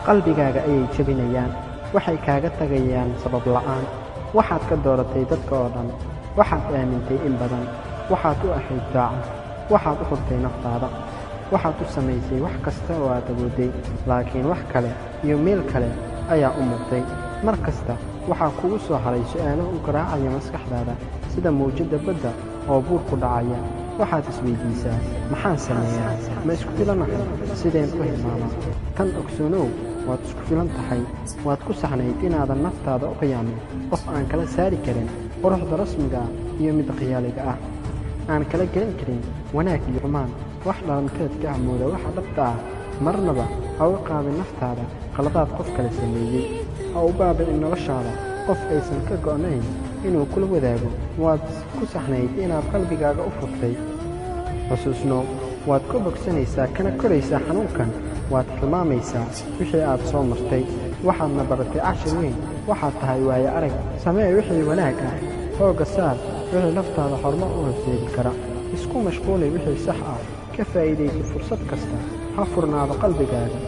Qalbigaaga ayay jebinayaan. Waxay kaaga tagayaan sabab la'aan. Waxaad ka dooratay dadka oo dhan. Waxaad aamintay in badan. Waxaad u ahayd daacad. Waxaad u hurtay naftaada. Waxaad u samaysay wax kasta oo aad awoodday, laakiin wax kale iyo meel kale ayaa u muuqday. Mar kasta waxaa kugu soo haray su'aalo u garaacaya maskaxdaada sida mawjadda badda oo buur ku dhacaya. Waxaad isweydiisaa, maxaan sameeyaa? Ma isku filanahay? Sideen u hilmaamaa? Tan ogsoonow, waad isku filan tahay. Waad ku saxnayd inaadan naftaada u qiyaamin qof aan kala saari karin quruxda rasmiga ah iyo midda khiyaaliga ah, aan kala garan karin wanaag iyo xumaan, wax dhalanteedka ah mooda waxa dhabta ah. Marnaba ha u qaabin naftaada qaladaad qof kale sameeyey. Ha u baabicin noloshaada qof aysan ka go'nayn inuu kula wadaago. Waad ku saxnayd inaad qalbigaaga u furtay. Xusuusno, waad ku bogsanaysaa kana koraysaa xanuunkan. Waad hilmaamaysaa wixii aad soo martay, waxaadna baratay cashir weyn. Waxaad tahay waayo arag. Samee wixii wanaag ah. Xoogga saar wixii naftaada horumar u horseedi kara. Isku mashquuli wixii sax ah. Ka faa'iidayso fursad kasta. Ha furnaado qalbigaaga.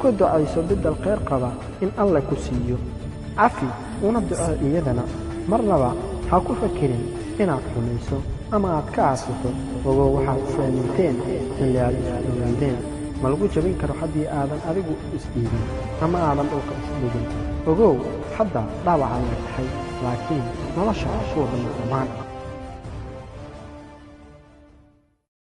Ku ducayso beddel khayr qaba in Alle ku siiyo. Cafi una ducee iyadana. Marnaba ha ku fakirin inaad xumayso ama aad ka aasato. Ogow, waxaad is-aaminteen xilli aad isku dhowaydeen. Ma lagu jabin karo haddii aadan adigu isdhiibin ama aadan dhulka isdhigin. Ogow, hadda dhaawac ayaad tahay, laakiin nolosha kuwa dhammaan.